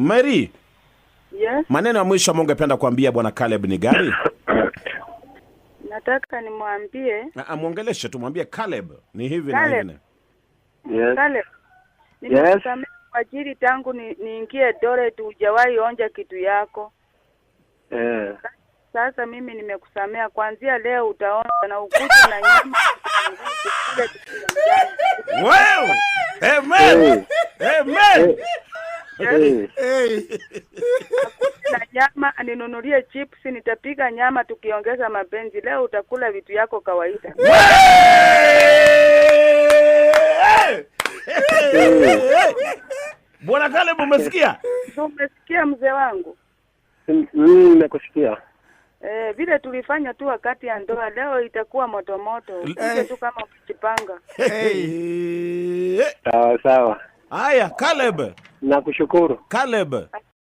Mary, Yes, maneno ya mwisho ambayo ungependa kuambia bwana Caleb ni gani? Nataka nimwambie Mwongeleshe tu, mwambie Caleb ni hivi na Caleb. hivi. Yes. Caleb, nimekusamehe kwa ajili tangu niingie Eldoret hujawahi onja kitu yako. Sasa mimi nimekusamea, kuanzia leo utaonja na ukuje na nyama tukule tukiongea. Wow! Amen! Amen! Hey. Na nyama ninunulie chips, nitapika nyama tukiongeza mapenzi. Leo utakula vitu yako kawaida. Hey! Hey! Bwana Caleb, umesikia? Umesikia, mzee wangu? Nimekusikia. Eh, vile tulifanya tu wakati ya ndoa, leo itakuwa moto moto. Ukuje tu kama umejipanga. Hey. Sawa sawa. Haya, Caleb, Nakushukuru. Caleb.